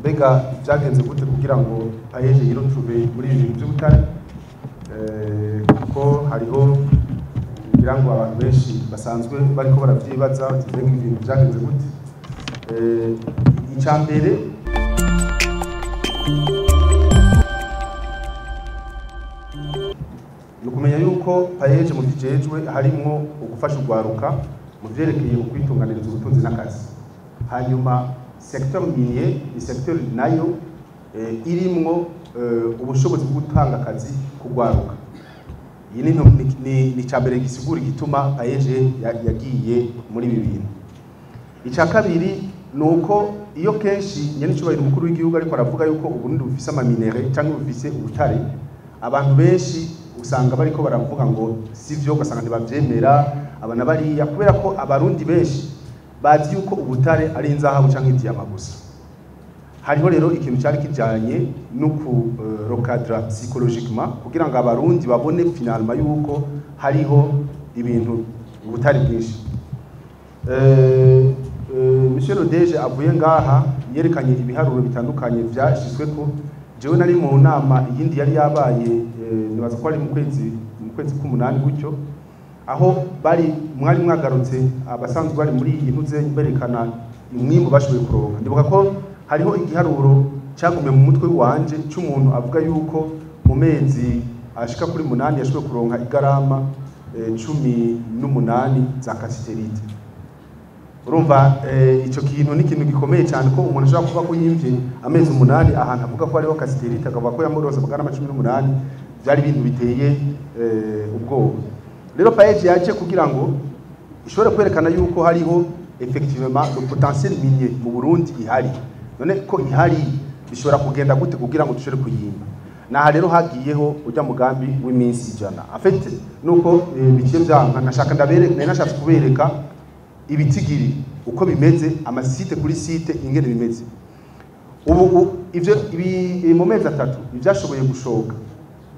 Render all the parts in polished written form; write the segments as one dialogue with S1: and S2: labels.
S1: Mbega byagenze gute kugira ngo PAEEJ yiretrouve muri ibi bintu by'ubutare? Kuko hariho, ngira ngo, abantu benshi basanzwe bariko baravyibaza bati: "Mbega ibintu byagenze gute?" Icya mbere ni ukumenya yuko PAEEJ mu vyijejwe harimwo ugufasha urwaruka mu vyerekeye ukwitunganiriza ubutunzi n'akazi. Hanyuma secteur minier ni secteur nayo irimwo ubushobozi bwo gutanga akazi kugwaruka. Iyi ni icambere gisigura igituma PAEEJ yagiye muri ibi bintu. Icya kabiri ni uko iyo kenshi nyenicubahiro umukuru w'igihugu ariko aravuga yuko Uburundi bufise amaminerais cyangwa bufise ubutare, abantu benshi usanga bariko baravuga ngo sivyo, ugasanga ntibavyemera abana bariya, kubera ko Abarundi benshi bazi yuko ubutare ari inzahabu canke idiyama gusa. Hariho rero ikintu cyari kijanye no ku recadrer psychologiquement kugira ngo Abarundi babone finalement yuko hariho ibintu, ubutare bwinshi. Monsieur le DG avuye ngaha yerekanye ibiharuro bitandukanye vyashizweko. Jewe nari mu nama iyindi yari yabaye, nibaza ko ari mu kwezi k'umunani gutyo, aho bari mwari mwagarutse abasanzwe bari muri iyi ntuze berekana umwimbu bashoboye kuronka. Ndibuka ko hariho igiharuro cyagumye mu mutwe wanje c'umuntu avuga yuko mu mezi ashika kuri 8 yashoboye kuronka igarama 18 za cassitérite. Urumva, ico kintu ni ikintu gikomeye cyane, ko umuntu ashobora kuba ko yimvye amezi 8 ahantu avuga ko hariho cassitérite, akavuga ko yamurose amagarama 18. Byari ibintu biteye ubwoba. Rero PAEEJ yaje kugira ngo ishobore kwerekana yuko hariho effectivement le potentiel minier mu Burundi ihari. None ko ihari, bishobora kugenda gute kugira ngo dushobore kuyimba? Naha rero hagiyeho ujya mugambi w'iminsi 100. En fait, nuko biciye byanka, nashaka ndabereka, nari nashatse kubereka ibitigiri uko bimeze, amasite kuri site ingene bimeze ubu. Ivyo ibi mu mezi 3 ivyashoboye gushoka,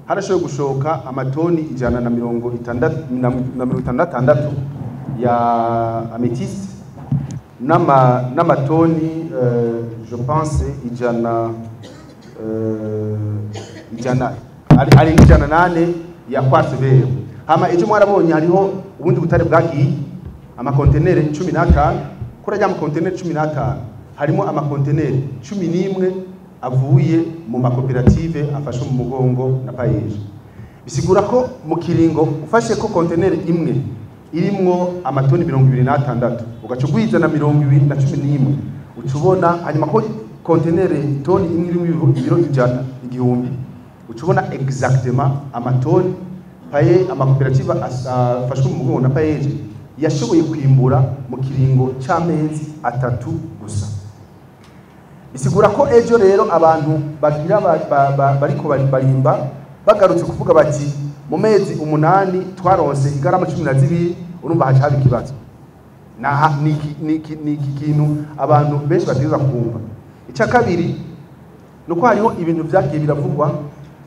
S1: harashoboye gushoka amatoni 160 na 66 ya améthyste n'amatoni, je pense, 100, 100 ari 108 ya quartz vert. Hama ejo mwarabonye hariho ubundi butare bwagiye, amakontenere 15. Kuri ajya amakontenere 15 harimo amakontenere 11 avuye mu makoperative afashwe mu mugongo na PAEEJ. Bisigura ko mu kiringo ufashe ko kontenere imwe irimwo amatoni 26, ugaca ugwiza na 20 na 11, uca ubona hanyuma ko kontenere toni imwe irimwo ibiro 100, 1000, uca ubona exactement amatoni paye amakoperative afashwe mu mugongo na PAEEJ yashoboye kwimbura mu kiringo c'amezi 3 gusa. Bisigura ko ejo rero abantu bagira bariko barimba bagarutse kuvuga bati mu mezi 8 twaronse igarama 12, urumva haca haba ikibazo. Naha niki kintu abantu benshi bategerezwa kumva. Icya kabiri nuko hariho ibintu vyagiye biravugwa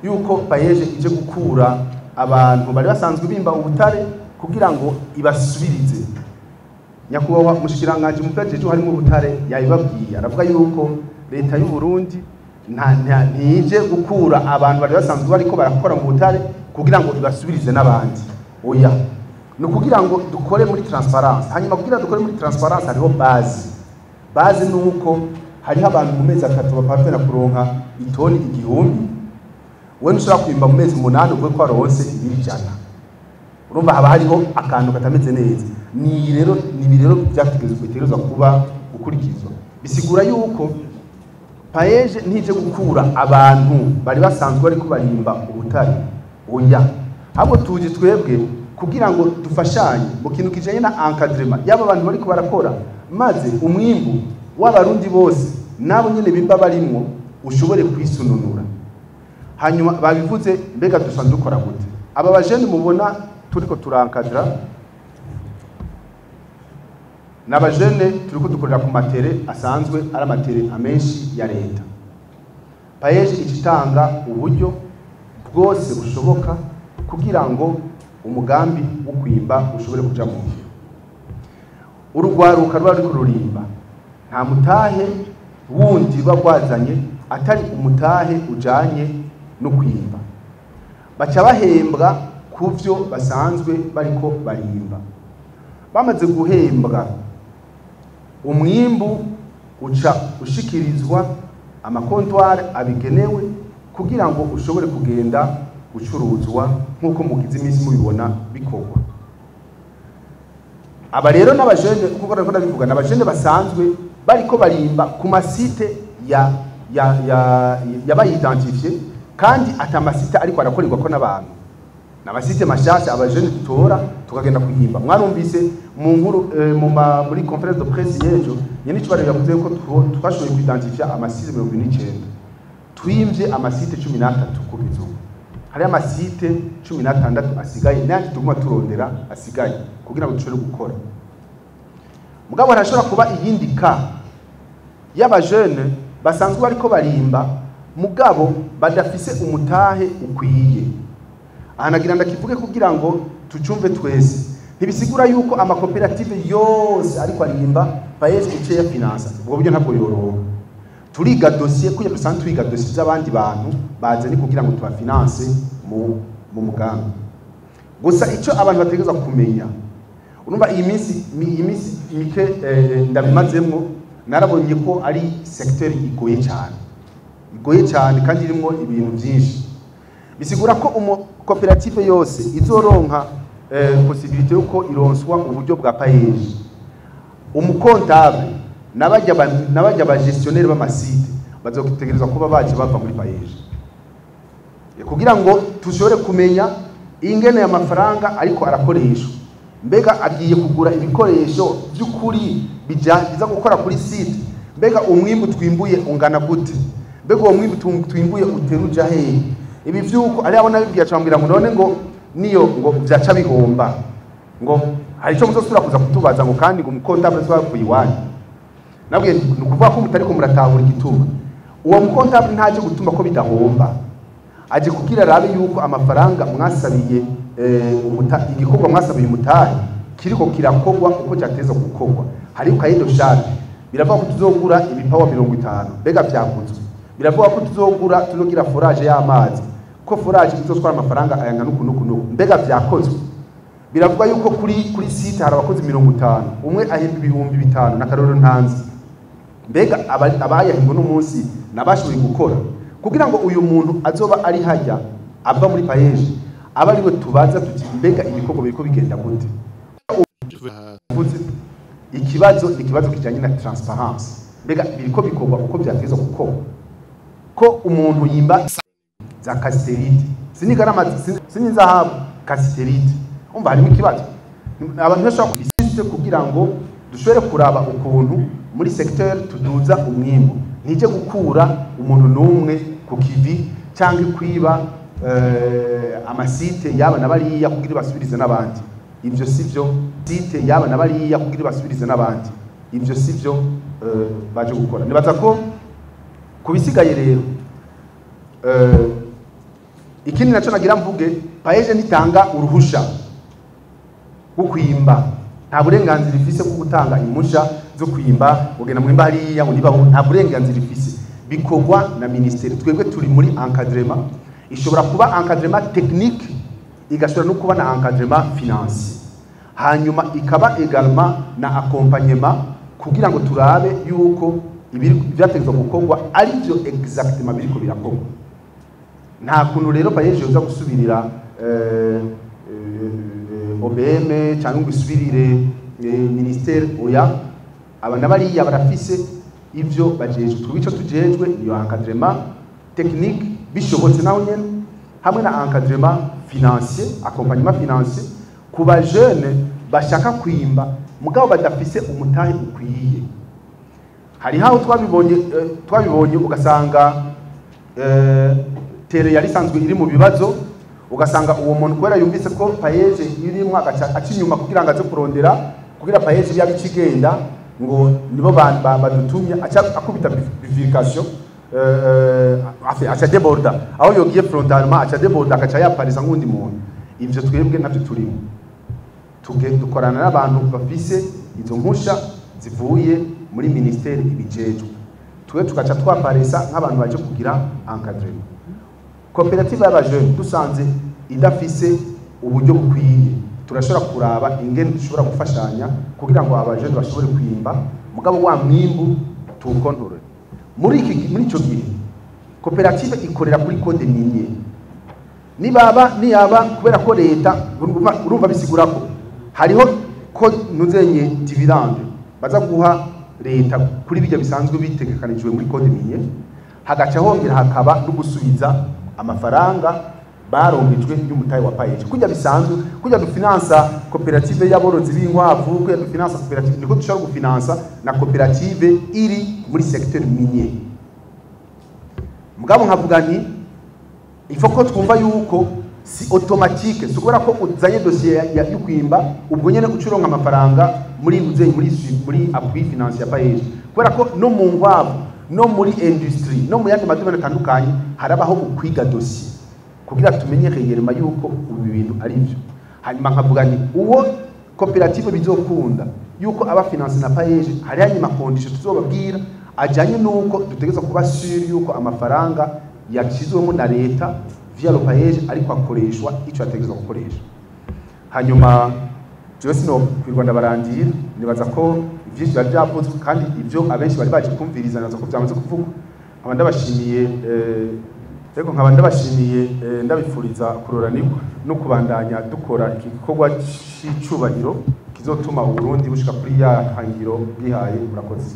S1: yuko PAEEJ ije gukura abantu bari basanzwe bimba ubutare kugira ngo ibasubirize. Nyakubahwa mushikiranganje mu vyajeje harimo ubutare yabibabwiye, aravuga yuko leta y'u Burundi ntije gukura abantu bari basanzwe bariko barakora mu butare kugira ngo ibasubirize n'abandi. Oya, ni ukugira ngo dukore muri transparence. Hanyuma kugira dukore muri transparence hariho base. Base ni uko hariho abantu mu mezi 3 baparvena kuronka itoni 1000. Wewe ntushobora kwimba mu mezi 8 uvuge ko waronse ibiri 100. Urumva haba hariho akantu katameze neza. Ni rero ni ibi rero byategerezwa bitegerezwa kuba gukurikizwa. Bisigura yuko PAEEJ ntije gukura abantu bari basanzwe bariko barimba ubutare, oya. Ahubwo tuje twebwe kugira ngo dufashanye mu kintu kijanye na encadrement yaba abantu bariko barakora, maze umwimbu w'Abarundi bose nabo nyene bimba barimwo ushobore kwisununura. Hanyuma babivuze, mbega dusanzwe dukora gute? Aba bajene mubona turiko turaencadra n'abajene turiko dukorera ku materrains asanzwe ari amaterrains amenshi ya leta. PAEEJ icitanga uburyo bwose bushoboka kugira ngo umugambi wo kwimba ushobore kuja mu ngiro. Urugwaruka ruba ruriko rurimba nta mutahe. wundi ruba rwazanye atari umutahe ujanye no kwimba. Baca bahembwa kuvyo basanzwe bariko barimba. Bamaze guhembwa, umwimbu uca ushikirizwa amakontwari abigenewe kugira ngo ushobore kugenda gucuruzwa nk'uko mugize iminsi mubibona bikorwa. Aba rero n'abajene, kuko nariko ndabivuga, n'abajene basanzwe bariko barimba ku ma sites ya ya ya yabayi identifié, kandi ata ma sites ariko arakorerwa ko n'abantu, n'ama sites mashasha abajene dutora tukagenda kuyimba. Mwarumvise mu nkuru muri conférence de presse y'ejo, nyene icubahiro yavuze ko twashoboye ku identifier ama sites 49, twimvye ama sites 13. Kugeza ubu hari ama sites 16 asigaye, n'ayandi tuguma turondera asigaye kugira ngo dushobore gukora. Mugabo harashobora kuba iyindi cas y'abajene basanzwe bariko barimba mugabo badafise umutahe ukwiye. Aha nagira ndakivuge kugira ngo tucumve twese. Ntibisigura yuko amakoperative yose ariko arimba PAEEJ ice ya finance. Ubwo buryo ntabwo yoroha. Turiga dossier kugira dusanzwe twiga dossier z'abandi bantu bazanye kugira ngo tuba finance mu mugambi. Gusa icyo abantu bategerezwa kumenya, urumva iyi minsi mike ndabimazemwo, narabonye ko ari secteur igoye cyane, igoye cyane kandi irimo ibintu byinshi. Bisigura ko umu koperative yose izoronka possibilité yuko ironswa uburyo bwa PAEEJ, umu comptable n'abajya ba gestionnaire b'ama sites bazotegerezwa kuba baje bava muri PAEEJ kugira ngo tushobore kumenya ingene y'amafaranga ariko arakoreshwa. Mbega agiye kugura ibikoresho by'ukuri biza gukora kuri site? Mbega umwimbu twimbuye ungana gute? Mbega uwo mwimbu twimbuye uteruja hehe? Ibi vyuko ari abo nabibwiye acambwira ngo none ngo niyo ngo vyaca bihomba, ngo hari ico muzosubira kuza kutubaza, ngo kandi ngo umu comptable twavuye iwanyu. Nabwiye ni ukuvuga ko mutariko muratahura igituma uwo mu comptable ntaje gutuma ko bidahomba, aje kugira arabe yuko amafaranga mwasabiye igikorwa mwasabiye umutahe kiriko kirakorwa uko cyateza gukorwa. Hari cahier de charge, biravuga ko tuzogura ibipawa 50, mbega vyaguzwe? Biravuga ko tuzogura, tuzogira forage y'amazi, ko forage izotwara amafaranga ayangana uku nuku nuku, mbega vyakozwe? Biravuga yuko kuri site hari abakozi 50, umwe ahemba 5000, na karoro ntanzi, mbega abayahembwa n'umunsi nabashoboye gukora? Kugira ngo uyu muntu azoba ari hajya ava muri PAEEJ aba ariwe tubaza tuti: mbega ibikorwa biriko bigenda gute? Uvuze ikibazo ni ikibazo kijanye na transparence. Mbega biriko bikorwa uko vyategezwa gukorwa? Ko umuntu yimba za cassitérite, sinigarama, sinizahabu, cassitérite, umva harimo ikibazo. Abantu bashobora kubisiste kugira ngo dushobore kuraba ukuntu muri secteur tuduza umwimbu. Nije gukura umuntu n'umwe ku kivi cyangwa kwiba ama sites yaba na bariya kugira basubirize n'abandi. Ivyo sivyo. Site yaba na bariya kugira basubirize n'abandi, ivyo sivyo baje gukora. Nibaza ko kubisigaye rero, ikindi naco nagira mvuge, PAEEJ nitanga uruhusha rwo kwimba. Nta burenganzira ifise bwo gutanga impusha zo kwimba, ugenda mwimba hariya ngo niba, nta burenganzira ifise. Bikorwa na ministeri. Twebwe turi muri encadrement. Ishobora kuba encadrement technique, igashobora no kuba na encadrement financier, hanyuma ikaba également na accompagnement kugira ngo turabe yuko ibiri vyategetswe gukorwa ari byo exactement biriko birakorwa. Nta kuntu rero PAEEJ yoza gusubirira OBM cyangwa ngo isubirire ministère. Oya, aba nabariya barafise ivyo bajejwe. Twebwe ico tujejwe niyo encadrement technique bishobotse naho nyene, hamwe na encadrement financier, accompagnement financier ku ba jeunes bashaka kwimba mugabo badafise umutahe ukwiye. Hari aho twabibonye ugasanga terrain yari isanzwe iri mu bibazo, ugasanga uwo muntu kubera yumvise ko PAEEJ irimwo agaca aca inyuma kugira ngo aze kurondera kugira PAEEJ yabe ikigenda, ngo nibo badutumye, aca akubita bifurcation, aca déborda aho yogiye frontalement, aca déborda agaca yaparisa nk'undi muntu. Ivyo twebwe navyo turimo. Tuge dukorana n'abantu bafise izo mpusha zivuye muri ministeri ibijejwe. Twebwe Twe tugaca twaparesa nk'abantu baje kugira encadrement. Koperative y'abajene dusanze idafise uburyo bukwiye, turashobora kuraba ingene dushobora gufashanya kugira ngo abajene bashobore kwimba, mugabo wa mwimbu tuwukontorore. Muri ico gihe koperative ikorera kuri code minier. Nibaba niyaba kubera ko leta, urumva bisigura ko hariho ko nuzenye dividende baza guha leta kuri bijya bisanzwe bitegekanijwe muri code minier, hagaca hongera hakaba no gusubiza amafaranga baronkejwe y'umutahe wa PAEEJ. Kujya bisanzwe kujya dufinansa koperative y'aborozi b'inkwavu, kujya dufinansa koperative, niko dushobora gufinansa na koperative iri muri secteur minier. Mugabo nkavuga nti il faut ko twumva yuko si automatique, si kubera ko uzanye dossier yo kwimba ubwo nyene ucuronka amafaranga muri uzenye muri appui financier ya PAEEJ, kubera ko no mu nkwavu, no muri industrie, no mu yandi ma domaines atandukanye harabaho ukwiga dossier kugira tumenye réellement yuko ubu bintu ari byo. Hanyuma nkavuga nti uwo koperative bizokunda yuko aba financé na PAEEJ, hari hanyuma condition tuzobabwira ajanye nuko dutegerezwa kuba sûr yuko amafaranga yashyizwemo na leta via le PAEEJ ariko akoreshwa ico ategerezwa gukoresha. Hanyuma jewe sino kwirwa ndabarangira, nibaza ko ivyinshi byari byavuzwe kandi ibyo abenshi bari baje kumviriza nibaza ko byamaze kuvugwa. Nkaba ndabashimiye, ariko nkaba ndabashimiye, ndabifuriza kuroranirwa no kubandanya dukora iki gikorwa c'icubahiro kizotuma Uburundi bushika kuri ya hangiro bwihaye. Murakoze.